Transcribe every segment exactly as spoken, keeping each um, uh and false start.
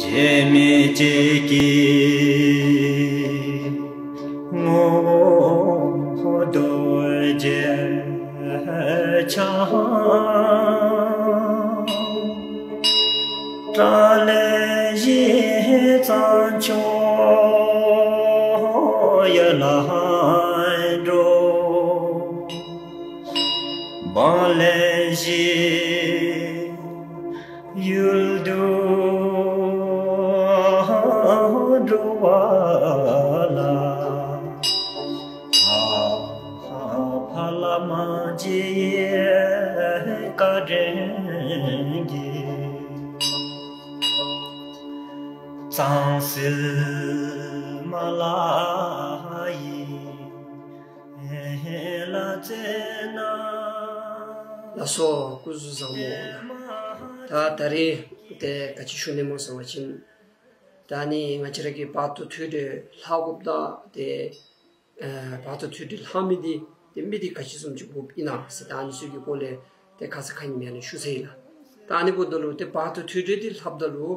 དྲི་མེད་ཀྱི་ངོ་བོ་རྡོ་རྗེ་འཆང་། སྐྲ་ལེན་བཞི་གཙང་ཕྱོགས་ཡར་ལངས་འགྲོ། བང་ལེན་བཞི་ཡུལ་དུ་འགྲོ་བ་ལ། ཕ་ལ་མ་མཇལ་བཀའ་དྲིན་གྱིས། གཙང་སེལ་མ་ལ་ཡི་ལ་ཙེ་ན། ལགས་སོ། སྐུ་གཟུགས་བཟང་པོ་ལགས། ད་ད་རེས་ཏེ་ག་ཅི་ཞུ་ནི་སྨོ་ཟེར་བ་ཅིན་ད་ནི་ང་བཅས་ར་གི་བར་དོ་ཐོས་གྲོལ་ལྷག་དགོཔ་དང་ཏེ་ཨ་བར་དོ་ཐོས་གྲོལ་ལྷག་མི་འདི་ཏེ་མི་འདི་ག་ཅི་བཟུམ་ཅིག་དགོཔ་ཨིན་ན་ཟེར་ད་ཨ་ནི་ཚུ་གི་སྐོར་ལས་ཏེ་ཁ་ཙ་ཁ་ཉིནམ་ཡང་ནི་ཞུ་ཚར་ཡི་ལགས། ད་ཨ་ནི་འབདཝ་ད་ལུ་ཏེ་བར་དོ་ཐོས་གྲོལ་འདི་ལྷགཔ་ད་ལུ་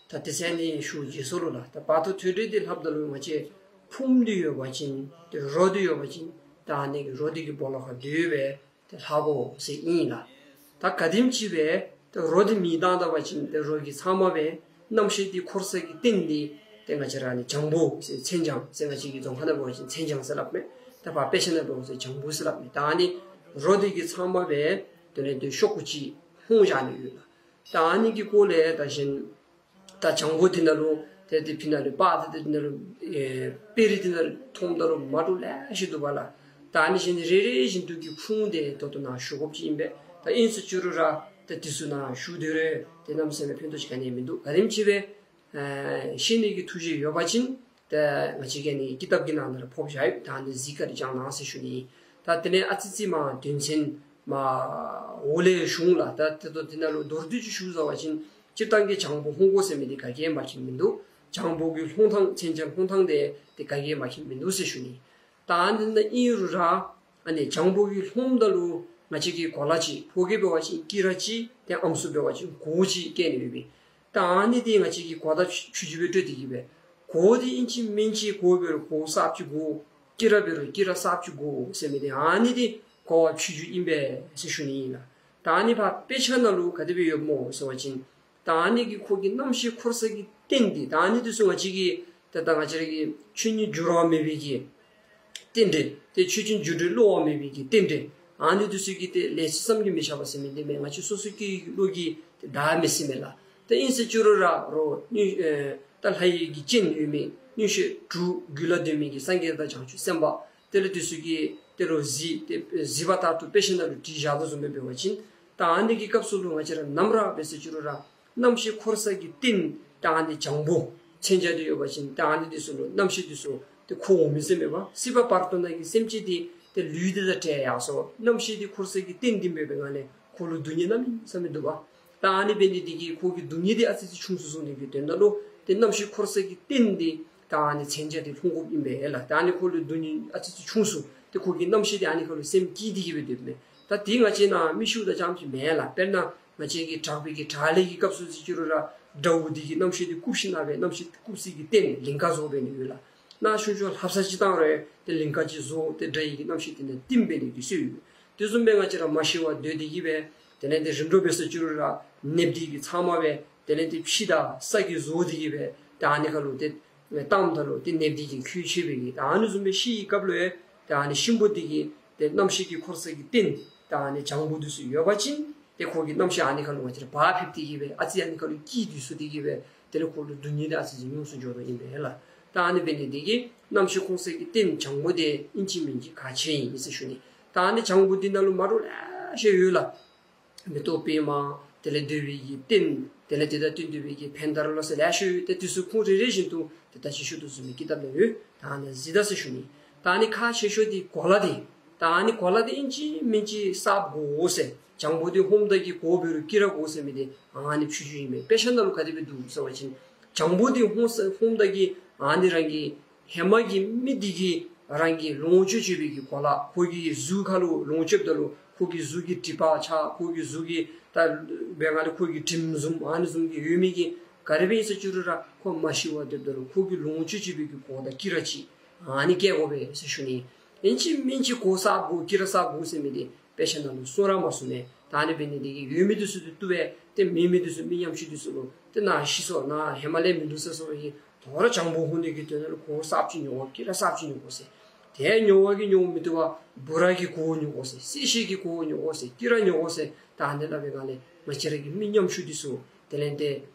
ད་དེ་ཚུ་ནི་ཞུ་བརྗེད་སོ་ལོ་ལགས། ད་བར་དོ་ཐོས་གྲོལ་འདི་ལྷགཔ་ད་ལུ་ང་བཅས་ཕུངམ་འདི་ཡོད་པ་ཅིན་ཏེ་རོ་འདི་ཡོད་པ་ཅིན་ད་ཨ་ནི་གི་རོ་འདི་གི་སྦོ་ལོགས་ཁར་སྡོད་སྦེ་ཏེ་ལྷག་དགོ་ཟེར་ཨིན་ལགས། ད་ག་དེམ་ཅིག་སྦེ་ཏེ་རོ་འདི་མེ་བཏང་ད་པ་ཅིན་ཏེ་རོ་གི་ཚབ་མ་སྦེ་རྣམ་ཤེས་འདི་འཁོར་ས་གི་རྟེན་འདི་ཏེ་ང་བཅས་ར་ནི་བྱང་བུ་ཟེར་མཚན་བྱང་ཟེར་ང་བཅས་ཀྱི་རྫོང་ཁ་ནང་འབད་བ་ཅིན་མཚན་བྱང་ཟེར་སླབ་མས། ད་ཕར་དཔེ་ཆ་ནང་འབད་བ་ཅིན་བྱང་བུ་ཟེར་སླབ་མས། ད་ཨ་ནི་རོ་འདི་གི་ཚབ་མ་སྦེ་དེ་ལས་ཏེ་ཤོག་གུ་ཅིག་ཧོང་བཞག་ནི་ཡོད་ལགས། ད་ཨ་ནི་གི་སྐོར་ལས་ད་གཞན་ད་བྱང་བུ་འདི་ནང་ལུ་ཏེ་ཏེ་ཕི་ནང་ལུ་པར་ཏེ་ཏེ་འདི་ནང་ལུ་ཨེ་དཔེ་རིས་འདི་ནང་ལུ་མཐོངམ་ད་ལུ་མ་འདྲཝ་ལེ་ཤ་འདུག་པ་ལགས། ད་ཨ་ནི་བཞིན་རེ་རེ་བཞིན་དུ་གི་ཁུངས་འདི་ད་ལྟོ་ནཱ་ཞུ་དགོཔ་ཅིག་ཨིན་པས། ད་ཨིན་ཟེར་བཅུག་རུང་ར་ད་འདི་ཚུ་ནཱ་ཞུ་སྡོད་རུང་ཏེ་གནམ་མེད་ས་མེད་ཕན་ཐོགས་ཅིག་ག་ནི་ཡང་མིན་འདུག། ག་དེམ་ཅིག་སྦེ་ཨེ་ཤེས་ནི་གི་ཐུགས་བཞེད་ཡོད་པ་ཅིན་ད་ང་བཅས་ཀྱིས་ནི་ཀི་ཏབ་ཀྱི་ནང་ན་ར་ཕབ་བཞག་ཡོད། ད་ཨ་ནི་གཟིགས་བཀའ་དྲིན་བསྐྱང་གནང་ཟེར་ཞུ་ནི། ད་དེ་ལས་ཨ་ཙི་ཙི་མར་དོན་ཚན་མར་འོག་ལས་ཞུ་འོང་ལགས། ད་ཏེ་ད་འདི་ནང་ལུ་མདོར་བསྡུས་ཅིག་ཞུ་ཟེར་བ་ཅིན་སྤྱིར་བཏང་གི་བྱང་བུ་ཧོང་དགོ་ཟེར་མི་འདི་ག་གིས་ཡང་མཁྱེན་མིན་འདུག། བྱང་བུ་གི་ལྷོང་ཐངས་མཚན་བྱང་ལྷོང་ཐངས་འདི་ཏེ་ག་གིས་ཡང་མཁྱེན་མིན་འདུག་ཟེར་ཞུ་ནི། ད་ཨ་ནི་ནང་ཨིན་རུང་ར་ཨ་ནི་བྱང་བུ་གི་ལྷོངམ་ད་ལུ་ང་བཅས་ཀྱི་གོ་ལ་ཅིག་ཕོ་སྐྱེས་འབད་བ་ཅིན་སྐྱི་ར་ཅིག་ཏེ་ཨམ་སྲུ་འབད་བ་ཅིན་གོ་ཅིག་བཀལ་ནི་ཡོད་པས། ད་ཨ་ནི་འདི་ང་བཅས་ཀྱིས་གོ་བརྡ་ཆུང་ཆུང་ཅིག་སྦེ་སྤྲོད་དེ་གི་སྦེ་གོ་འདི་ཨིན་ཅི་མིན་ཅི་གོ་འབད་རུང་གོ་གསརཔ་ཅིག་དགོ། སྐྱི་ར་འབད་རུང་སྐྱི་ར་གསརཔ་ཅིག་དགོ་ཟེར་མི་འདི་ཨ་ནི་འདི་གོ་བ་ཆུང་ཆུང་ཨིན་པས་ཟེར་ཞུ་ནི་ཨིན་ལགས། ད་ཨ་ནི་ཕར་དཔེ་ཆ་ནང་ལུ་ག་དེ་སྦེ་ཡོདཔ་སྨོ་ཟེར་བ་ཅིན་ད་ཨ་ནི་གི་ཁོ་གི་རྣམ་ཤེས་འཁོར་ས་གི་རྟེན་འདི་ད་ཨ་ནི་འདི་ཚུ་ང་བཅས་ཀྱི་ད་ད་ང་བཅས་ར་གི་ཆོས་ཉིད་འགྱུར་བ་མེད་པའི་གི་རྟེན་འབྲེལ་ཏེ་ཆོས་ཅན་འགྱུར་འགྲོས་གློ་བ་མེད་པའི་གི་རྟེན་འབྲེལ་ཨ་ནི་འདི་ཚུ་གི་ཏེ་ལས་ཚིག་བསམ་གྱིས་མི་ཁྱབ་པ་ཟེར་མི་འདི་མས། ང་བཅས་སོ་སོ་སྐྱེ་བོའི་བློ་གིས་ཏེ་བརྡ་མི་ཤེས་མས་ལགས། ཏེ་ཨིན་ཟེར་བཅུག་རུང་ར་རོ་ཨེ་ད་ལྷ་ཡི་གི་སྤྱན་ཡོད་མི་མངོན་ཤེས་དྲུག་རྒྱུད་ལ་ལྡན་མི་གི་སངས་རྒྱས་དང་བྱང་ཆུབ་སེམས་དཔའ་དེ་ལས་འདི་ཚུ་གིས་དེ་ལུ་གཟིགས་ཏེ་གཟིགས་པ་ལྟར་དུ་དཔེ་ཆ་ནང་ལུ་བྲིས་བཞག་དོ་བཟུམ་སྦེ་འབད་བ་ཅིན་ད་ཨ་ནི་གི་སྐབས་སུ་ལུ་ང་བཅས་ར་ནམ་ར་འབད་ཟེར་བཅུག་རུང་ར་རྣམ་ཤེས་འཁོར་ས་གི་རྟེན་ད་ཨ་ནི་བྱང་བུ་མཚོན་བྱ་འདི་ཡོད་པ་ཅིན་ད་ཨ་ནི་འདི་ཚུ་ལུ་རྣམ་ཤེས་འདི་ཚུ་ཏེ་འཁོར་འོང་མི་ཟེར་མས་པ། སྲིད་པ་བར་དོ་ནང་གི་སེམས་ཅན་འདི་ཏེ་ལུས་འདི་དང་བྲལ་ཡར་སོ་རྣམ་ཤེས་འདི་འཁོར་ས་གི་རྟེན་འདི་མེད་པའི་ངང་ལས་ཁོ་ལུ་སྡུག་བསྔལ་གནམ་མེད་ས་མེད་འདུག་པ། ད་ཨ་ནི་འབད་ནི་འདི་གིས་ཁོ་གི་སྡུག་བསྔལ་འདི་ཨ་ཙི་ཙི་ཆུང་སུ་སོང་ནི་གི་དོན་དག་ལུ་ཏེ་རྣམ་ཤེས་འཁོར་ས་གི་རྟེན་འདི་ད་ཨ་ནི་མཚོན་བྱ་འདི་ལྷུང་དགོཔ་ཨིན་པས་ལགས། ད་ཨ་ནི་ཁོ་ལུ་སྡུག་བསྔལ་ཨ་ཙི་ཙི་ཆུང་སུ་ཏེ་ཁོ་གི་རྣམ་ཤེས་འདི་ཨ་ནི་ཁ་ལུ་སེམས་བསྐྱིས་ཏེ་གི་སྦེ་སྡོདཔ་མས། ད་འདི་ང་བཅས་ནཱ་མི་ཤུགས་དང་ཙམ་ཅིག་མེན་ལགས། དཔེར་ན་ང་བཅས་ཀྱི་དྲག་པོའི་གི་དྲག་ལས་ཀྱི་སྐབས་སུ་ཅིག་ཅིག་རུང་ར་དགྲ་བོ་འདི་གི་རྣམ་ཤེས་འདི་བཀུག་ཞིནམ་ལས་རྣམ་ཤེས་བཀུག་ས་གི་རྟེན་ལིང་ག་བཟོ་འབད་ནི་ཡོད་ལགས། ནཱ་ཆུང་ཆུང་ལྷ་བསངས་ཅིག་བཏང་རུང་ཏེ་ལིང་ག་ཅིག་བཟོ་སྟེ་དགྲ་ཡི་གི་རྣམ་ཤེས་འདི་ནང་བསྟིམ་འབད་ནི་འདི་ཚུ་ཡོད། དེ་བཟུམ་སྦེ་ང་བཅས་ར་མ་ཤི་བར་སྡོད་དེ་གི་སྦེ་དེ་ལས་ཏེ་རིམ་གྲོ་འབད་ཟེར་བཅུག་རུང་ར་ནདཔ་འདི་གི་ཚབ་མ་སྦེ་དེ་ལས་ཏེ་ཕྱེ་དང་ས་གི་བཟོ་སྟེ་གི་སྦེ་ད་ཨ་ནི་ཁ་ལུ་ཏེ་བཏངམ་ད་ལུ་ཏེ་ནདཔ་འདི་གིས་ཁོ་ཆད་པའི་གི་ད་ཨ་ནི་བཟུམ་སྦེ་ཤི་བའི་སྐབས་ལུ་ཡང་ད་ཨ་ནི་གཤིན་པོ་འདི་གིས་ཏེ་རྣམ་ཤེས་ཀྱི་འཁོར་ས་གི་རྟེན་ད་ཨ་ནི་བྱང་བུ་འདི་ཚུ་ཡོད་པ་ཅིན་ཏེ་ཁོ་གི་རྣམ་ཤེས་ཨ་ནི་ཁ་ལུ་ང་བཅས་ར་བག་ཕེབས་ཏེ་གི་སྦེ་ཨ་ཙི་ཨ་ནི་ཁ་ལུ་སྐྱིད་སྡུག་སོང་སྟེ་གི་སྦེ་དེ་ལས་ཁོ་ལུ་སྡུག་བསྔལ་འདི་ཨ་ཙི་ཅིག་ཉུང་སུ་འགྱོ་དོ་ཨིན་པས་ལགས། ད་ཨ་ནི་འབད་ནི་འདི་གིས་རྣམ་ཤེས་འཁོར་ས་གི་རྟེན་བྱང་བུ་འདི་ཨིན་ཅི་མིན་ཅི་གལ་ཆེ་ཨིན་ཟེར་ཞུ་ནི། ད་ཨ་ནི་བྱང་བུ་འདི་ནང་ལུ་མ་འདྲཝ་ལེ་ཤ་ཡོད་ལགས། མེ་ཏོག་པདྨ་དེ་ལས་འདོད་པའི་གི་རྟེན་དེ་ལས་དེ་དང་བསྟུན་འདོད་པའི་གི་བྷནྡྷ་ར་ལོ་ཟེར་ལེ་ཤ་ཡོད། ཏེ་འདི་ཚུ་ཁུངས་རེ་རེ་བཞིན་དུ་ཏེ་ད་ཅི་ཞུ་དོ་བཟུམ་མའི་ཀི་ཏབ་ནང་ཡོད། ད་ཨ་ནི་གཟིགས་ད་ཟེར་ཞུ་ནི། ད་ཨ་ནི་ཁག་ཆེ་ཤོས་འདི་གོ་ལ་འདི་ད་ཨ་ནི་གོ་ལ་འདི་ཨིན་ཅི་མིན་ཅི་གསརཔ་དགོ་ཟེར། བྱང་བུ་འདི་ཧོངམ་ད་གི་གོ་འབད་རུང་སྐྱི་ར་དགོ་ཟེར་མི་འདི་ཨ་ནི་ཕྱོགས་བཅུ་ཨིན་མས། དཔེ་ཆ་ནང་ལུ་ག་དེ་སྦེ་འདུག་ཟེར་བ་ཅིན་བྱང་བུ་འདི་ཧོངམ་ས་ཧོངམ་ད་གི་ཨ་ནི་རང་གི་ཧེ་མ་གི་མི་འདི་གིས་རང་གི་ལོངས་སྤྱོད་སྤྱོད་པའི་གི་གོ་ལ་ཁོ་གི་གཟུགས་ཁ་ལུ་ལོངས་སྤྱོདཔ་ད་ལུ་ཁོ་གི་གཟུགས་ཀྱི་དྲི་བ་ཆགས་ཁོ་གི་གཟུགས་ཀྱི་ད་འབད་ང་ལུ་ཁོ་གི་དྲིམ་བཟུམ་ཨ་ནི་བཟུམ་གྱི་ཡོད་མི་གི་ ག་རེ་འབད་ཟེར་ཅི་རུང་ར་ཁོ་མ་ཤི་བར་སྡོདཔ་ད་ལུ་ཁོ་གི་ལོངས་སྤྱོད་ཅིག་སྦེ་གི་གོ་དང་སྐྱིད་ར་ཅིག་ཨ་ནི་བསྐྱལ་དགོ་པས་ཟེར་ཞུ་ནི། ཨིན་ཅི་མིན་ཅི་གོ་གསརཔ་དགོ་སྐྱིད་ར་གསརཔ་དགོ་ཟེར་མི་འདི་དཔེ་ཆ་ནང་ལུ་གསུང་ར་མ་གསུངས་མས། ད་ཨ་ནི་འབད་ནི་འདི་གིས་ཡོད་མི་འདི་ཚུ་འདི་བཏུབ་པས། ཏེ་མེད་མི་འདི་ཚུ་མི་ཉམ་ཆུང་འདི་ཚུ་ལུ་ཏེ་ནཱ་ཤི་སོང་ནཱ་ཧེ་མ་ལས་མིན་འདུག་ཟེར་སོང་བའི་དོ་རུང་བྱང་པོ་ཧཱུྃ་འདི་གིས་དོན་ལུ་གོ་གསརཔ་ཅིག་ཉོ་དགོ་སྐྱིད་ར་གསརཔ་ཅིག་ཉོ་དགོ་ཟེར། དེ་ཉོ་བ་གིས་ཉོ་མི་བཏུབ་པར་འབུ་ར་གི་གོ་ཉོ་དགོ་ཟེར། སྲིད་ཞིའི་གི་གོ་ཉོ་དགོ་ཟེར། སྐྱིད་ར་ཉོ་དགོ་ཟེར། ད་ཨ་ནི་སླབ་པའི་སྒང་ལས་ང་བཅས་ར་གི་མི་ཉམ་ཆུང་འདི་ཚུ་དེ་ལས་ཏེ་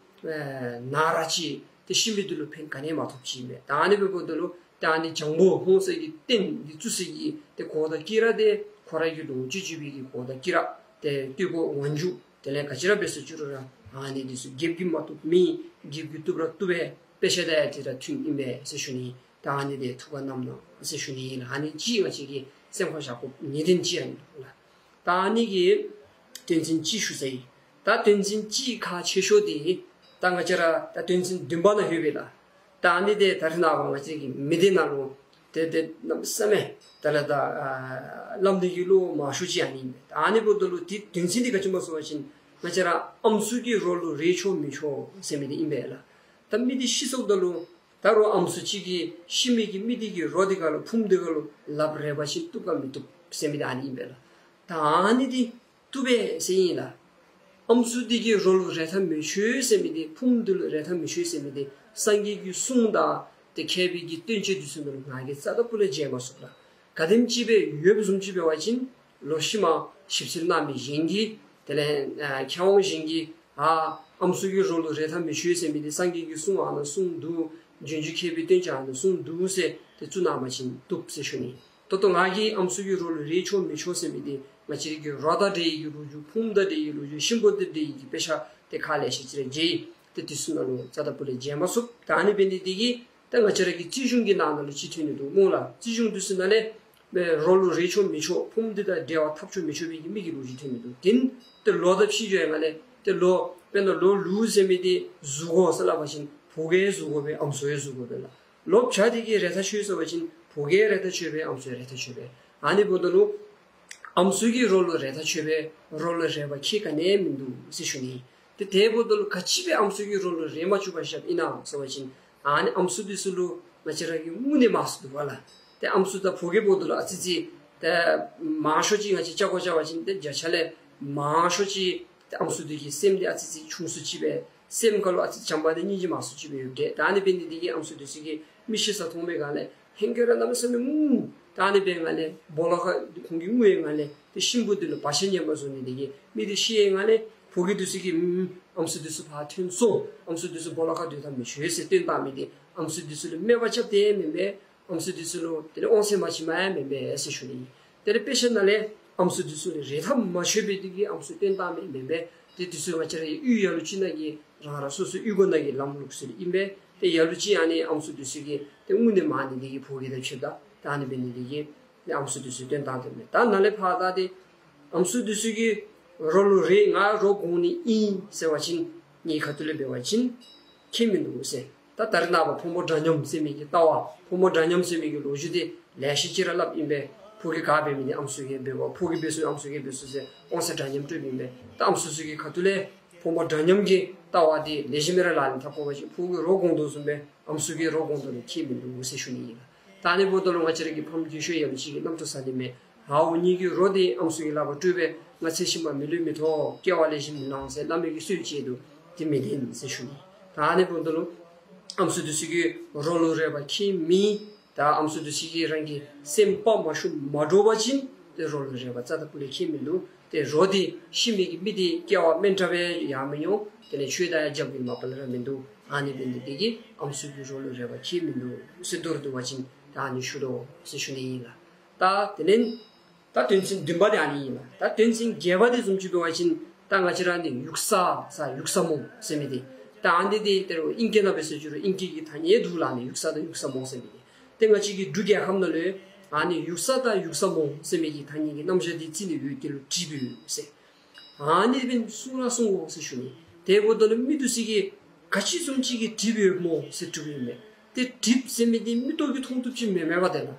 ཨེ་ན་ར་ཅིག་ཏེ་ཤི་མི་འདི་ལུ་ཕན་ག་ནི་ཡང་མ་ཐོགསཔ་ཅིག་ཨིན་པས། ད་ཨ་ནི་འབདཝ་ད་ལུ་ད་ཨ་ནི་བྱང་པོ་ཧཱུྃ་ཟེར་གྱི་རྟེན་འདི་བཙུགས་སའི་གི་ཏེ་གོ་དང་སྐྱིད་ར་འདི་ཁོ་ར་གི་ལོངས་སྤྱོད་ཅིག་སྦེ་གི་གོ་དང་སྐྱིད་ར་ཏེ་བསྟོད་པ་མངོན་འཇུག་དེ་ལས་ག་ཅི་ར་འབད་ཟེར་ཅི་རུང་ར་ཨ་ནི་འདི་ཚུ་རྒྱལཔོ་གིས་མ་བཏུབ་མེད། རྒྱལཔོ་གིས་བཏུབ་ར་བཏུབ་པས། དཔེ་ཆ་དང་ཡང་འདི་ར་མཐུན་ཨིན་པས་ཟེར་ཞུ་ནི། ད་ཨ་ནི་འདི་ཐུགས་ཁར་བསྣམས་གནང་ཟེར་ཞུ་ནི་ཨིན་ལགས། ཨ་ནི་ཅིག་ང་བཅས་ཀྱིས་སེམས་ཁར་བཞག་དགོ་ནི་དོན་ཅིག་ཨ་ནི་ལགས། ད་ཨ་ནི་གི་དོན་ཚན་གཅིག་ཞུ་ཚར་ཡི། ད་དོན་ཚན་གཅིག་ཁག་ཆེ་ཤོས་འདི་ད་ང་བཅས་ར་ད་དོན་ཚན་བདུན་པ་ནང་ཡོད་པས་ལགས། ད་ཨ་ནི་འདི་ད་རེས་ནངས་པ་ང་བཅས་ཀྱི་མི་སྡེ་ནང་ལུ་ཏེ་ཏེ་གནམ་མེད་ས་མེད་ད་ལས་ད་ཨ་ལམ་འདི་གི་བློ་མང་ཤོས་ཅིག་ཨ་ནི་ཨིན་པས། ད་ཨ་ནི་འབདཝ་ད་ལུ་འདི་དོན་ཚན་འདི་ག་ཅི་སྨོ་ཟེར་བ་ཅིན་ང་བཅས་ར་ཨམ་སྲུ་གི་རོ་ལུ་རེག་ཆོག་མི་ཆོག་ཟེར་མི་འདི་ཨིན་པས་ལགས། ད་མི་འདི་ཤི་སོངམ་ད་ལུ་ད་རུང་ཨམ་སྲུ་ཅིག་གིས་ཤི་མི་གི་མི་འདི་གི་རོ་འདི་ཁར་ལུ་ཕུངམ་འདི་ཁར་ལུ་ལགཔ་རེག་པ་ཅིན་བཏུབ་ག་མི་བཏུབ་ཟེར་མི་འདི་ཨ་ནི་ཨིན་པས་ལགས། ད་ཨ་ནི་འདི་བཏུབ་པས་ཟེར་ཨིན་ལགས། ཨམ་སྲུ་འདི་གི་རོ་ལུ་རེག་ཐབས་མི་ཆོག་ཟེར་མི་འདི་ཕུངམ་འདི་ལུ་རེག་ཐབས་མི་ཆོག་ཟེར་མི་འདི་སངས་རྒྱས་ཀྱི་གསུང་དང་ཏེ་མཁས་པའི་གི་བསྟན་བཅོས་འདི་ཚུ་ནང་ལུ་ང་གིས་རྩ་དང་སྤུ་ལས་མཇལ་མ་ཚུགས་ལགས། ག་དེམ་ཅིག་སྦེ་ཡོདཔ་བཟུམ་ཅིག་འབད་བ་ཅིན་ལོག་ཤུལ་མ་ཞིབ་འཚོལ་གནང་མི་གཞན་གྱིས་དེ་ལས་ཨ་མཁས་དབང་གཞན་གྱིས་ཨ་ཨམ་སྲུ་གི་རོ་ལུ་རེག་ཐབས་མི་ཆོག་ཟེར་མི་འདི་སངས་རྒྱས་ཀྱི་གསུང་ཨ་ནཱ་གསུངས་འདུག། སྦྱོང་ཆེན་མཁས་པའི་བསྟན་བཅོས་ཨ་ནཱ་གསུངས་འདུག་ཟེར་ཏེ་བཙུགས་གནང་པ་ཅིན་བཏུབ་ཟེར་ཞུ་ནི། ད་ལྟོ་ང་གིས་ཨམ་སྲུ་གི་རོ་ལུ་རེག་ཆོག་མི་ཆོག་ཟེར་མི་འདི་ང་བཅས་ཀྱི་རོ་དང་འབྲེལ་བའི་གི་ལོ་རྒྱུས་ཕུངམ་དང་འབྲེལ་བའི་གི་ལོ་རྒྱུས་གཤིན་པོ་དང་འབྲེལ་བའི་གི་དཔེ་ཆ་ཏེ་ཁག་ལེ་ཤ་ཅིག་ར་མཇལ་ཡི། ཏེ་འདི་ཚུ་ནང་ལུ་རྩ་དང་སྤུ་ལས་མཇལ་མ་ཚུགས། ད་ཨ་ནི་འབད་ནི་འདི་གིས་ད་ང་བཅས་ར་གི་རྩིས་གཞུང་གི་ནང་ན་ལུ་ཅིག་ཐོན་ནི་འདུག་སྨོ་ལགས། རྩིས་གཞུང་འདི་ཚུ་ནང་ལས་རོ་ལུ་རེག་ཆོག་མི་ཆོག་ཕུངམ་འདི་དང་འབྲེལ་བ་འཐབ་ཆོག་མི་ཆོག་པའི་གི་མི་གི་ལོ་རྒྱུས་ཐོན་ནི་འདུག། དེ་ལས་ཏེ་ལོ་དང་ཕྱིས་འགྱོ་བའི་སྒང་ལས་ཏེ་ལོ་དཔེར་ན་ལོ་ལུག་ཟེར་མི་འདི་ཟུར་དགོ་ཟེར་སླབ་པ་ཅིན་ཕོ་སྐྱེས་ཟུར་དགོ་པས། ཨམ་སྲུ་ཡང་ཟུར་དགོ་པས་ལགས། ལོ་བྱ་འདི་གིས་རེག་ཐབས་ཆོག་ཟེར་བ་ཅིན་ཕོ་སྐྱེས་རེག་ཐབས་ཆོག་པས། ཨམ་སྲུ་རེག་ཐབས་ཆོག་པས། ཨ་ནི་འབདཝ་ད་ལུ་ཨམ་སྲུ་གི་རོ་ལུ་རེག་ཐབས་ཆོག་པས། རོ་ལུ་རེག་པ་ཁྱད་ག་ནི་ཡང་མིན་འདུག་ཟེར་ཞུ་ནི། ཏེ་དེ་འབདཝ་ད་ལུ་ག་ཅི་སྦེ་ཨམ་སྲུ་གི་རོ་ལུ་རེག་མ་བཅུག་པར་བཞགཔ་ཨིན་ན་ཟེར་བ་ཅིན་ཨ་ནི་ཨམ་སྲུ་འདི་ཚུ་ལུ་ང་བཅས་ར་གིས་དངོས་གནས་མང་སུ་འདུག་པ་ལགས། ཏེ་ཨམ་སྲུ་དང་ཕོ་སྐྱེས་འབདཝ་ད་ལུ་ཨ་ཙི་ཙི་ཏེ་མང་ཤོས་ཅིག་ང་བཅས་ཅ་ག་བཅའ་བ་ཅིན་ཏེ་བརྒྱ་ཆ་ལས་མང་ཤོས་ཅིག་ཏེ་ཨམ་སྲུ་འདི་གི་སེམས་འདི་ཨ་ཙི་ཙི་ཆུང་སུ་ཅིག་སྦེ་སེམས་ཁར་ལུ་ཨ་ཙི་བྱམས་པ་དང་སྙིང་རྗེ་མང་སུ་ཅིག་སྦེ་ཡོདཔ་འདྲས། ད་ཨ་ནི་འབད་ནི་འདི་གིས་ཨམ་སྲུ་འདི་ཚུ་གིས་མི་ཤི་ས་མཐོང་བའི་སྒང་ལས་ཧེང་སྐལ་ར་གནམ་མེད་ས་མེད་ངུ། ད་ཨ་ནི་འབད་བའི་སྒང་ལས་སྦོ་ལོགས་ཁར་ཁོང་གིས་ངུ་བའི་སྒང་ལས་ཏེ་གཤིན་པོ་འདི་ལུ་བག་ཆགས་ངན་པ་བཟོ་ནི་འདི་གིས་མི་འདི་ཤི་བའི་སྒང་ལས་ཕོ་སྐྱེས་འདི་ཚུ་གིས་ཨམ་སྲུ་འདི་ཚུ་ཕར་འཐོན་སོང་། ཨམ་སྲུ་འདི་ཚུ་སྦོ་ལོགས་ཁར་སྡོད་ཐབས་མི་ཆོག་ཟེར་སྟོན་བཏང་མི་འདི་ཨམ་སྲུ་འདི་ཚུ་ལུ་སྨད་པ་རྐྱབ་སྟེ་མེན་པས། ཨམ་སྲུ་འདི་ཚུ་ལུ་དེ་ལས་དབང་ཚད་མ་བྱིན་མ་ཡང་མེན་པས་ཟེར་ཞུ་ནི། དེ་ལས་དཔེ་ཆ་ནང་ལས་ཨམ་སྲུ་འདི་ཚུ་ལུ་རེག་ཐབས་མ་ཆོག་པའི་འདི་གིས་ཨམ་སྲུ་སྟོན་བཏང་མི་མེན་པས། ཏེ་འདི་ཚུ་ང་བཅས་ར་གཡུས་ལ་ལུ་ཅིག་ནང་གི་རང་རང་སོ་སོའི་གཡུས་སྒོ་ནང་གི་ལམ་ལུགས་ཚུ་ཨིན་པས། ཏེ་ལ་ལུ་ཅིག་ཨ་ནི་ཨམ་སྲུ་འདི་ཚུ་གིས་ཏེ་དངོས་གནས་མང་ནི་འདི་གིས་ཕོ་སྐྱེས་དང་ཕྱདཔ་ད་ད་ཨ་ནི་འབད་ནི་འདི་གིས་ཏེ་ཨམ་སྲུ་འདི་ཚུ་སྟོན་བཏང་དོ་མས། ད་ནཱ་ལས་ཕར་ད་ཏེ་ཨམ་སྲུ་འདི་ཚུ་གིས་རོ་ལུ་རེག་ང་རོ་སྒོང་ནི་ཨིན་ཟེར་བ་ཅིན་ངེའི་ཁ་ཐུག་ལས་འབད་བ་ཅིན་ཁྱད་མིན་འདུག་ཟེར། ད་ད་རེས་ནངས་པ་ཕོ་མོ་འདྲ་མཉམ་ཟེར་མི་གི་ལྟ་བ་ཕོ་མོ་འདྲ་མཉམ་ཟེར་མི་གི་ལོ་རྒྱུས་འདི་ལེ་ཤ་ཅིག་ར་སླབ་ཨིན་པས། ཕོ་སྐྱེས་ག་འབད་མི་འདི་ཨམ་སྲུ་གིས་འབད་དགོ། ཕོ་སྐྱེས་འབད་སོང་ཨམ་སྲུ་གིས་འབད་སོང་ཟེར་དབང་ཚད་འདྲ་མཉམ་སྤྲོད་ཨིན་པས། ད་ཨམ་སྲུ་ཚུ་གི་ཁ་ཐུག་ལས་ཕོ་མོ་འདྲ་མཉམ་གྱི་ལྟ་བ་འདི་ལེགས་ཤོམ་སྦེ་ར་ལག་ལེན་འཐབ་དགོ་པ་ཅིན་ཕོ་སྐྱེས་རོ་སྒོང་དོ་བཟུམ་སྦེ་ཨམ་སྲུ་གི་རོ་སྒོང་དོ་ལུ་ཁྱད་མིན་འདུག་ཟེར་ཞུ་ནི་ཨིན་ལགས། ད་ཨ་ནི་འབདཝ་ད་ལུ་ང་བཅས་ར་གི་ཕམ་རྒས་ཤོས་ལ་ལུ་ཅིག་གིས་རྣམ་རྟོག་ཟ་ནི་མས། ཧའོ་ངེ་གི་རོ་འདི་ཨམ་སྲུ་གི་ལག་པར་སྤྲོད་པས། ང་ཚེ་ཕྱི་མ་མི་ལུས་མི་ཐོབ། སྐྱེ་བ་ལེགས་ཤོམ་མི་ལང་ཟེར་བླ་མའི་གི་གསོལ་བ་བཅས་འདུག། དེ་མི་བདེན་ཟེར་ཞུ་ནི། ད་ཨ་ནི་འབདཝ་ད་ལུ་ཨམ་སྲུ་འདི་ཚུ་གིས་རོ་ལུ་རེག་པ་ཁྱད་མེད། ད་ཨམ་སྲུ་འདི་ཚུ་གིས་རང་གི་སེམས་དཔའ་མ་ཤུགས་མ་འདྲོག་པ་ཅིན་ཏེ་རོ་ལུ་རེག་པ་རྩ་དང་སྤུ་ལས་ཁྱད་མིན་འདུག། ཏེ་རོ་འདི་ཤི་མི་གི་མི་འདི་སྐྱེ་བ་དམན་དྲགས་སྦེ་ཡར་མི་འོང་། དེ་ལས་ཆོས་དང་ཡང་རྒྱབ་འགལ་མ་པ་ལས་ར་མིན་འདུག། ཨ་ནི་འབད་ནི་འདི་གིས་ཨམ་སྲུ་གིས་རོ་ལུ་རེག་པ་ཁྱད་མིན་འདུག་ཟེར་མདོར་བསྡུ་བ་ཅིན་ད་ཨ་ནི་ཞུ་དོ་ཟེར་ཞུ་ནི་ཨིན་ལགས། ད་དེ་ལས་ད་དོན་ཚན་བདུན་པ་འདི་ཨ་ནི་ཨིན་ལགས། ད་དོན་ཚན་བརྒྱད་པ་འདི་བཟུམ་ཅིག་འབད་བ་ཅིན་ད་ང་བཅས་ར་ནི་ཡུགས་ས་ས་ཡུགས་ས་མོ་ཟེར་མི་འདི་ད་ཨ་ནི་འདི་ཏེ་རོ་ཨིང་སྐད་ནང་འབད་ཟེར་ཅི་རུང་ཨིང་སྐད་ཀྱི་ཐ་སྙད་འདུག་ལགས། ཨ་ནི་ཡུགས་ས་དང་ཡུགས་ས་མོ་ཟེར་མི་འདི་ཏེ་ང་བཅས་ཀྱི་འབྲུག་རྒྱལ་ཁབ་ནང་ལུ་ཨ་ནི་ཡུགས་ས་དང་ཡུགས་ས་མོ་ཟེར་མི་གི་ཐ་སྙད་ཀྱི་རྣམ་གཞག་འདི་རྩིས་ནི་ཡོད། དེ་ལུ་གྲིབ་ཡོད་ཟེར། ཨ་ནི་སྦེ་གསུང་ར་གསུང་དགོ་ཟེར་ཞུ་ནི། དེ་འབདཝ་ད་ལུ་མི་འདི་ཚུ་གིས་ག་ཅི་བཟུམ་ཅིག་གིས་གྲིབ་ཡོདཔ་སྨོ་ཟེར་དྲིཝ་ཨིན་མས། ཏེ་གྲིབ་ཟེར་མི་འདི་མིག་ཏོ་གིས་མཐོང་བཏུབ་ཅིག་མེན་མས་པ་ཏེ་ལགས།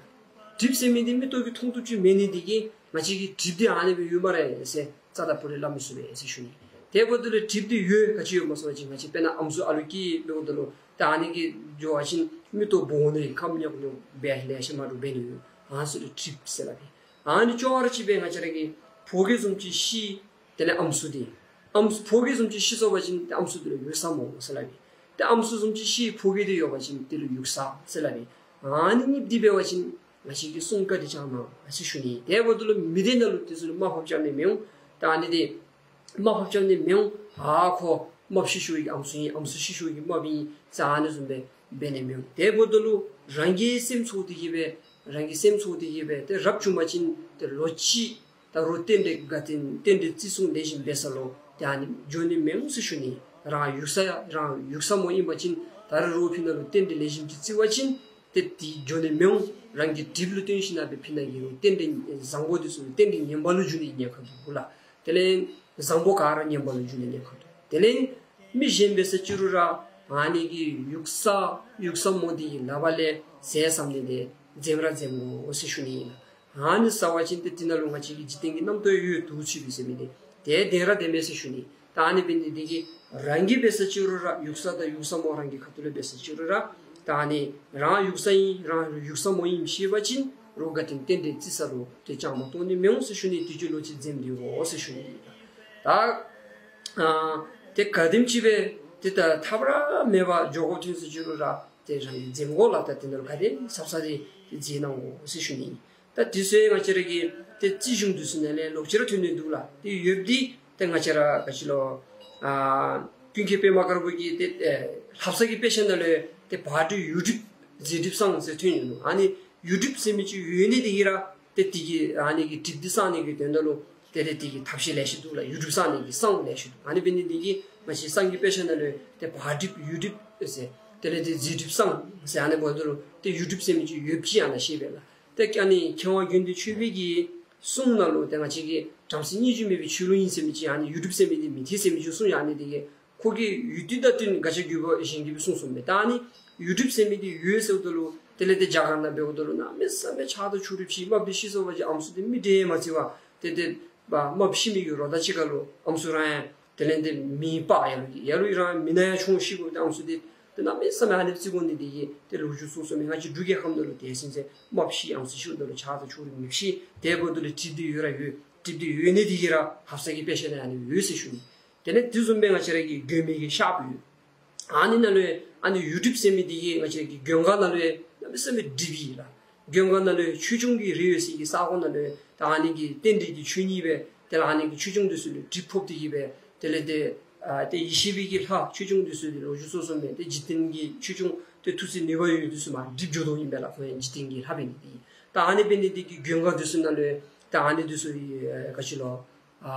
གྲིབ་ཟེར་མི་འདི་མིག་ཏོ་གིས་མཐོང་བཏུབ་ཅིག་མེད་ནི་འདི་གིས་ང་བཅས་ཀྱིས་གྲིབ་འདི་ཨ་ནི་སྦེ་ཡོད་སྨ་རེ་ཟེར་རྩ་དང་སྤུ་ལས་སླབ་མི་ཚུགས་པས་ཟེར་ཞུ་ནི། དེ་འབདཝ་ད་ལུ་གྲིབ་འདི་ཡོད་ག་ཅི་ཡོདཔ་སྨོ་ཟེར་བ་ཅིན་ང་བཅས་དཔེར་ན་ཨམ་སྲུ་ཨ་ལུ་སྐྱེས་འབདཝ་ད་ལུ་ད་ཨ་ནི་གིས་འགྱོ་བ་ཅིན་མིག་ཏོ་སྦོམ་ནི་ཁམས་ཉོག་ཉོག་སྦེ་ལེ་ཤ་མ་འདྲཝ་འབད་ནི་ཡོད། ཨ་ནི་ཚུ་ལུ་གྲིབ་ཟེར་སླབ་ཨིན། ཨ་ནི་ཅོག་ར་གཅིག་སྦེ་ང་བཅས་ར་གི་ཕོ་སྐྱེས་བཟུམ་ཅིག་ཤི་དེ་ལས་ཨམ་སྲུ་འདི་ཨམ་སྲུ་ཕོ་སྐྱེས་བཟུམ་ཅིག་ཤི་སོང་བ་ཅིན་ཏེ་ཨམ་སྲུ་འདི་ལུ་ཡུགས་ས་མོ་ཟེར་སླབ་ཨིན། ཏེ་ཨམ་སྲུ་བཟུམ་ཅིག་ཤི་ཕོ་སྐྱེས་འདི་ཡོད་པ་ཅིན་དེ་ལུ་ཡུགས་ས་ཟེར་སླབ་ཨིན། ཨ་ནི་གཉིས་འདི་འབད་བ་ཅིན་ང་བཅས་ཀྱི་སྲུང་བཀའ་འདི་བཅངས་གནང་ཟེར་ཞུ་ནི། དེ་འབདཝ་ད་ལུ་མི་སྡེ་ནང་ལུ་དེ་ཚུ་ལུ་དམའ་ཕབ་རྐྱབ་ནི་མི་འོང་། ད་ཨ་ནི་འདི་དམའ་ཕབ་རྐྱབ་ནི་མི་འོང་། ཨ་ཁོ་དམའ་ཕབ་ཤི་ཤོར་བའི་ཨམ་སྲུ་ཨིན། ཨམ་སྲུ་ཤི་ཤོར་བའི་དམའ་ཕབ་ཨིན་ཟེར་ཨ་ནི་བཟུམ་སྦེ་འབད་ནི་མི་འོང་། དེ་འབདཝ་ད་ལུ་རང་གི་སེམས་ཚོར་ཏེ་གི་སྦེ་རང་གི་སེམས་ཚོར་ཏེ་གི་སྦེ་ཏེ་རབ་བྱུང་པ་ཅིན་ཏེ་ལོ་གཅིག་ད་རོགས་རྟེན་འབྲེལ་དགའ་སྟོན་རྟེན་འབྲེལ་བརྩི་སྲུང་ལེགས་ཤོམ་འབད་ས་ལུ་ཏེ་ཨ་ནི་འགྱོ་ནི་མི་འོང་ཟེར་ཞུ་ནི། རང་ཡུགས་ས་ཡང་རང་ཡུགས་ས་མོ་ཨིན་པ་ཅིན་ད་རོགས་ཕི་ནང་ལུ་རྟེན་འབྲེལ་ལེགས་ཤོམ་ཅིག་བརྩི་བ་ཅིན་ཏེ་དེ་འགྱོ་ནི་མི་འོང་། རང་གི་གྲིབ་ལུ་བརྟེན་ཞིན་ན་སྦེ་ཕི་ནང་གི་རོགས་རྟེན་འབྲེལ་བཟང་པོ་འདི་ཚུ་རྟེན་འབྲེལ་ངན་པ་ལུ་འགྱུར་ནི་ཉེན་ཁ་འདུག་གོ་ལགས། དེ་ལས་བཟང་པོ་ག་ར་ངན་པ་ལུ་འགྱུར་ནི་ཉེན་ཁ་འདུག། དེ་ལས་མི་གཞན་འབད་ས་ཅིག་རུང་ར་ཨ་ནི་གི་ཡུགས་ས་ཡུགས་ས་མོ་འདི་གི་ལག་པ་ལས་ཟས་བཟའ་ནི་འདི་འཛེམ་ར་འཛེམ་དགོ་ཟེར་ཞུ་ནི་ཨིན། ཨ་ནི་བཟའ་བ་ཅིན་ཏེ་དེ་ནང་ལུ་ང་བཅས་ཀྱི་འཇིག་རྟེན་གྱི་རྣམ་རྟོག་ཡོད་དུག་ཚུད་པའི་ཟེར་མི་འདི་ཏེ་བདེན་ར་བདེན་མས་ཟེར་ཞུ་ནི། ད་ཨ་ནི་འབད་ནི་འདི་གིས་རང་གིས་འབད་ས་ཅིག་རུང་ར་ཡུགས་ས་དང་ཡུགས་ས་མོ་རང་གི་ཁ་ཐུག་ལས་འབད་ས་ཅིག་རུང་ར་ད་ཨ་ནི་རང་ཡུགས་ས་ཨིན་རང་ཡུགས་ས་མོ་ཨིན་ཤེས་པ་ཅིན་རོགས་དགའ་སྟོན་རྟེན་འབྲེལ་བརྩི་ས་ལུ་ཏེ་བཅའ་མར་གཏོགས་ནི་མི་འོང་ཟེར་ཞུ་ནི། དུས་ཅི་ལོ་ཅི་འཛེམ་སྡོད་དགོ་ཟེར་ཞུ་ནི། ད་ཨ་ཏེ་ག་དེམ་ཅིག་སྦེ་ཏེ་ད་ཐབས་ར་མེད་པར་འགྱོ་དགོཔ་ཐོན་ས་ཅིག་རུང་ར་ཏེ་རང་གིས་འཛེམ་དགོ་ལགས། ད་དེ་ནང་ལུ་ག་དེ་ཟབ་ས་དེ་ཏེ་འཛེམ་གནང་དགོ་ཟེར་ཞུ་ནི། ད་དུས་ཚོད་ང་བཅས་ར་གི་ཏེ་རྩིས་གཞུང་འདི་ཚུ་ནང་ལས་ལོག་ཅི་ར་ཐོན་ནི་འདུག་ལགས། ཏེ་ཡོདཔ་འདི་ཏེ་ང་བཅས་ར་ག་ཅི་ལོ་ཨ་ཀུན་མཁྱེན་པདྨ་དཀར་པོ་གི་ཏེ་ཨེ་ལྷ་བསང་གི་དཔེ་ཆ་ནང་ལུ་ཏེ་བག་གྲིབ་ཡུགས་གྲིབ་གཟེར་གྲིབ་བསང་ཟེར་ཐོན་ཡོད་ནུག། ཨ་ནི་ཡུགས་གྲིབ་ཟེར་མི་ཅིག་ཡོད་ནི་འདི་གིས་ར་ཏེ་དེ་གི་ཨ་ནི་གི་གྲིབ་འདི་བསང་ནི་གི་དོན་དག་ལུ་ཏེ་ཏེ་དེ་གི་ཐབས་ཤེས་ལེ་ཤ་འདུག་ལགས། ཡུགས་གྲིབ་བསང་ནི་གི་བསང་ལེ་ཤ་འདུག། ཨ་ནི་འབད་ནི་འདི་གིས་ང་བཅས་བསང་གི་དཔེ་ཆ་ནང་ལུ་ཏེ་བག་གྲིབ་ཡུགས་གྲིབ་ཟེར་དེ་ལས་ཏེ་གཟེར་གྲིབ་བསང་ཟེར་ཨ་ནི་འབདཝ་ད་ལུ་ཏེ་ཡུགས་གྲིབ་ཟེར་མི་ཅིག་ཡོདཔ་ཅིག་ཨ་ནཱ་ཤེས་པས་ལགས། ཏེ་ཨ་ནི་མཁས་དབང་དགེ་འདུན་ཆོས་འཕེལ་གྱི་གསུང་ནང་ལུ་ཏེ་ང་བཅས་ཀྱི་བྲམ་ཟེ་སྙིང་རྗེ་མེད་པའི་ཆོས་ལུགས་ཨིན་ཟེར་མི་ཅིག་ཨ་ནི་ཡུགས་གྲིབ་ཟེར་མི་འདི་མི་འཐད་ཟེར་མི་ཅིག་གསུངས་ཡོད། ཨ་ནི་འདི་གིས་ཁོ་གིས་ཡུལ་དུས་དང་བསྟུན་ག་ཅི་དགོཔ་གཞན་གྱིས་སྦེ་གསུངས་གསུངསམ་མས། ད་ཨ་ནི་ཡུགས་གྲིབ་ཟེར་མི་འདི་ཡོད་ཟེརཝ་ད་ལུ་དེ་ལས་ཏེ་རྒྱ་གར་ནང་འབདཝ་ད་ལུ་གནམ་མེད་ས་མེད་ཆགས་སྡང་ཕྱོགས་རིས་ཕྱེ། དམའ་འབེབས་ཤི་སོང་བ་ཅིན་ཨམ་སྲུ་འདི་མི་འདྲེ་མ་བརྩི་བར་ཏེ་ཏེ་དམའ་འབེབས་ཤི་མི་གི་རོ་དང་གཅིག་ཁར་ལུ་ཨམ་སྲུ་རང་ཡང་དེ་ལས་ཏེ་མེ་སྤར། ཡ་ལུ་ཡ་ལུ་རང་མེ་ནང་ཡང་མཆོངས་ཤི་དགོ། ཏེ་ཨམ་སྲུ་འདི་ཏེ་གནམ་མེད་ས་མེད་ཨ་ནི་བརྩི་དགོ་ནི་འདི་གིས་ཏེ་ལོ་རྒྱུས་གསུངས་གསུངསམ་མས། ང་བཅས་འབྲུག་རྒྱལ་ཁབ་ནང་ལུ་དེ་བཟུམ་ཅིག་དམའ་འབེབས་ཤི་ཨམ་སྲུ་ཤིཝ་ད་ལུ་ཆགས་སྡང་ཕྱོགས་རིས་མེདཔ་ཤི། དེ་འབདཝ་ད་ལུ་གྲིབ་འདི་ཡོད་ར་ཡོད། གྲིབ་འདི་ཡོད་ནི་འདི་གིས་ར་ལྷ་བསང་གི་དཔེ་ཆ་ནང་ཨ་ནི་ཡོད་ཟེར་ཞུ་ནི། དེ་ལས་དེ་བཟུམ་སྦེ་ང་བཅས་ར་གི་མགོན་མེད་ཀྱི་གཤགཔ་ཡོད། ཨ་ནི་ནང་ལུ་ཨ་ནི་ཡུགས་གྲིབ་ཟེར་མི་འདི་གིས་ང་བཅས་ཀྱི་མགོན་ཁང་ནང་ལུ་གནམ་མེད་ས་མེད་གྲིབ་ཡོད་ལགས། མགོན་ཁང་ནང་ལུ་ཆོས་སྐྱོང་གི་རིགས་ཡོད་སའི་གི་ས་གོ་ནང་ལུ་ད་ཨ་ནི་གི་རྟེན་འབྲེལ་གྱི་ཆོས་ཉིད་སྦེ་དེ་ལས་ཨ་ནི་གི་ཆོས་སྐྱོང་འདི་ཚུ་ལུ་གྲིབ་ཕོག་སྟེ་གི་སྦེ་དེ་ལས་ཏེ་ཨ་ཏེ་ཡེ་ཤེས་པའི་གི་ལྷ་ཆོས་སྐྱོང་འདི་ཚུ་ལུ་ལོ་རྒྱུས་གསུངས་གསུངསམ་མས། ཏེ་འཇིག་རྟེན་གྱི་ཆོས་སྐྱོང་ཏེ་མཐུ་རྩལ་ནུས་པ་ཡོད་འདི་ཚུ་མར་གྲིབ་འགྱོ་དོ་ཨིན་པས་ལགས། ཁོང་ཡང་འཇིག་རྟེན་གྱི་ལྷ་འབད་ནི་འདི་ད་ཨ་ནི་འབད་ནི་འདི་གིས་མགོན་ཁང་འདི་ཚུ་ནང་ལུ་ད་ཨ་ནི་འདི་ཚུ་ཨེ་ག་ཅི་ལོ་ཨ་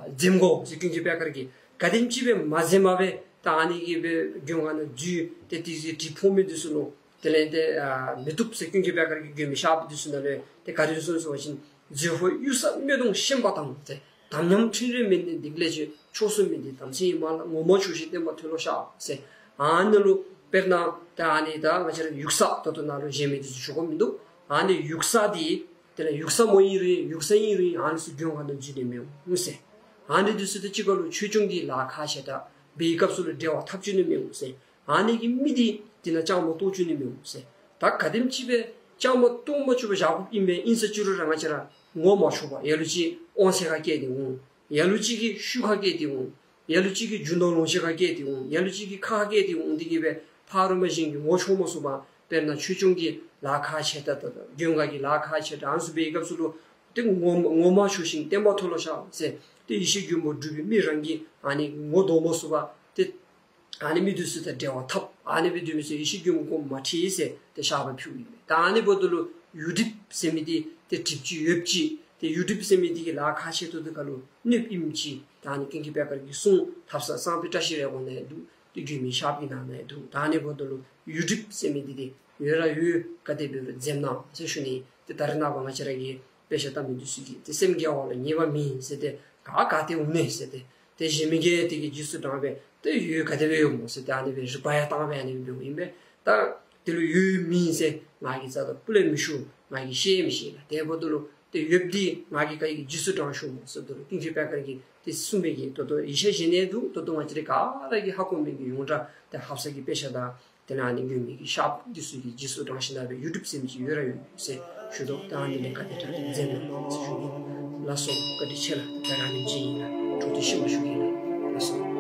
འཛེམ་དགོ་ཟེར་ཀུན་མཁྱེན་པད་དཀར་གྱིས་ག་དེམ་ཅིག་སྦེ་མ་འཛེམ་པར་སྦེ་ད་ཨ་ནི་གི་སྦེ་མགོན་ཁང་ནང་འཛུལ་ཏེ་དེ་གི་གྲིབ་ཕོག་མི་འདི་ཚུ་ལུ་དེ་ལས་ཏེ་ཨ་མི་བཏུབ་ཟེར་ཀུན་མཁྱེན་པད་དཀར་གྱིས་མགོན་མེད་གཤགཔ་འདི་ཚུ་ནང་ལུ་ཏེ་ག་དེ་གསུངས་ཟེར་བ་ཅིན་མཛོད་ཕུག་གཡུལ་ས་སྣོད་དུ་ཤན་པ་དང་ཟེར། དམ་ཉམས་ཕྲིན་ལས་མེད་ནི་སྡིག་ལས་བྱུང་། མཆོག་གསུམ་མི་འདི་དམ་ཚིག་ཡིན་མ་ལགས། ངོ་མ་ཆོག་ཤིང་བསྟན་པ་མཐོལ་ལོ་བཤགས་ཟེར། ཨ་ནི་ལུ་དཔེར་ན་ད་ཨ་ནི་ད་ང་བཅས་ར་ཡུགས་ས་ད་ལྟོ་ནཱ་ལུ་བཞེས་མི་འདི་ཚུ་ཞུ་དགོཔ་མིན་འདུག། ཨ་ནི་ཡུགས་ས་འདི་དེ་ལས་ཡུགས་ས་མོ་ཨིན་རུང་ཡུགས་ས་ཨིན་རུང་ཨ་ནི་ཚུ་མགོན་ཁང་ནང་འཛུལ་ནི་མི་འོང་ཟེར། ཨ་ནི་འདི་ཚུ་དང་གཅིག་ཁར་ལུ་ཆོས་སྐྱོང་གི་ལཱ་ཁག་ཆེ་དྲགས་འབད་བའི་སྐབས་སུ་ལུ་འབྲེལ་བ་འཐབ་བཅུག་ནི་མི་འོང་ཟེར། ཨ་ནི་གི་མི་འདི་དེ་ནང་བཅའ་མར་གཏོགས་བཅུག་ནི་མི་འོང་ཟེར། ད་ག་དེམ་ཅིག་སྦེ་བཅའ་མར་གཏོགས་མ་བཅུག་པར་བཞག་དགོཔ་ཨིན་པས། ཨིན་ས་ཅི་རུང་ར་ང་བཅས་ར་ངོ་མ་ཆོག་པར་ལ་ལུ་ཅིག་དབང་ཚད་ཁར་བཀལ་ཏེ་འོང་། ལ་ལུ་ཅིག་གིས་ཤུལ་ཁར་བཀལ་ཏེ་འོང་། ལ་ལུ་ཅིག་གིས་རྒྱུ་ནོར་ལོངས་སྤྱོད་ཁར་བཀལ་ཏེ་འོང་། ལ་ལུ་ཅིག་གིས་ཁ་ཁར་བཀལ་ཏེ་འོང་། འདི་གིས་སྦེ་ཕ་རོལ་མ་གཞན་གྱིས་ངོ་ཆོག་མ་ཚུགས་པར་དཔེར་ན་ཆོས་སྐྱོང་གི་ལཱ་ཁག་ཆེ་དྲགས་དང་མགོན་ཁང་གི་ལཱ་ཁག་ཆེ་དྲགས་ཨ་ནི་ཚུ་འབད་བའི་སྐབས་སུ་ལུ་ཏེ་ངོ་ངོ་མ་ཆོག་ཤིང་བསྟན་པ་མཐོལ་ལོ་བཤགས་ཟེར་ཏེ་ཡེ་ཤེས་མགོན་པོ་སྒྲུབ་པའི་མི་རང་གིས་ཨ་ནི་ངོ་བཟློག་མ་ཚུགས་པར་ཏེ་ཨ་ནི་མི་འདི་ཚུ་དང་འབྲེལ་བ་འཐབ། ཨ་ནི་སྦེ་སྡོད་མི་ཚུ་ཡེ་ཤེས་མགོན་པོ་དགོངསམ་མ་ཁྲེལ་ཟེར་ཏེ་བཤགས་པ་ཕུལཝ་ཨིན་པས། ད་ཨ་ནི་འབདཝ་ད་ལུ་ཡུགས་གྲིབ་ཟེར་མི་འདི་ཏེ་གྲིབ་ཅིག་ཡོདཔ་ཅིག་ཏེ་ཡུགས་གྲིབ་ཟེར་མི་འདི་གིས་ལཱ་ཁག་ཆེ་ཏོག་ཏོ་ཁར་ལུ་གནོདཔ་ཨིནམ་ཅིག་ད་ཨ་ནི་ཀུན་མཁྱེན་པད་དཀར་གྱི་གསུང་ཐབས་གསང་བསམ་འཕེལ་བཀྲ་ཤིས་རེ་སྐོང་ནང་ཡང་འདུག། ཏེ་མགོན་མེད་གཤགཔ་གི་ནང་ན་ཡང་འདུག། ད་ཨ་ནི་འབདཝ་ད་ལུ་ཡུགས་གྲིབ་ཟེར་མི་འདི་ཏེ་ཡོད་ར་ཡོད། ག་དེ་འབད་རུང་འཛེམ་གནང་ཟེར་ཞུ་ནི། ཏེ་ད་རེས་ནངས་པ་ང་བཅས་ར་གི་དཔེ་ཆ་ལྟ་མི་འདི་ཚུ་གིས་ཏེ་སེམས་དགེ་བ་ལ་ཉེས་པ་མེད་ཟེར་ཏེ་ག་ག་ཏེ་འོང་ནི་ཟེར་ཏེ་ཏེ་གཞན་མི་གིས་དེ་གི་རྗེས་སུ་འབྲངས་སྦེ་ཏེ་ཡོད་ག་དེ་སྦེ་ཡོད་སྨོ་ཟེར་ཏེ་ཨ་ནི་སྦེ་རིག་པ་ཡང་བཏང་སྦེ་ཨ་ནི་སྦེ་འབདཝ་ཨིན་པས། ད་དེ་ལུ་ཡོད་མེད་ཟེར་ང་གིས་རྩ་དང་སྤུ་ལས་མི་ཞུ། ང་གིས་ཤེས་མི་ཤེས་ལགས། དེ་འབདཝ་ད་ལུ་ཏེ་ཡོདཔ་འདི་ང་གིས་ག་གིས་རྗེས་སུ་འབྲང་ཞུ་སྨོ་ཟེརཝ་ད་ལུ་ཀུན་མཁྱེན་པད་དཀར་གྱིས་ ཏེ་གསུངས་པའི་གི་ད་ལྟོ་ཡིག་ཆ་བཞེས་ནི་འདུག། ད་ལྟོ་ང་བཅས་ར་ག་ར་གིས་ཧ་གོ་མི་གི་ཡོངས་གྲགས་ཏེ་ཧབ་སངས་ཀྱི་དཔེ་ཆ་དང་དེ་ལས་ཨ་ནི་ཡོད་མི་གི་ཤོབ་འདི་ཚུ་གི་རྗེས་སུ་འབྲང་ཞིནམ་ལས་ཡུ་ཊུབ་ཟེར་མི་ཅིག་ཡོད་ར་ཡོད་ཟེར་ཞུ་དོ། ད་ཨ་ནི་ལས་ག་དེ་དྲག་ཏེ་མཛད་གནང་ཟེར་ཞུ་ནི། ལགས་སོ། བཀའ་དྲིན་ཆེ་ལགས། ད་རིས་ཨ་ནེམ་ཅིག་ཨིན་ལགས། འཕྲོ་མཐུད་ཞུ་བ་ཞུ་གེ་ལགས། ལགས་སོ།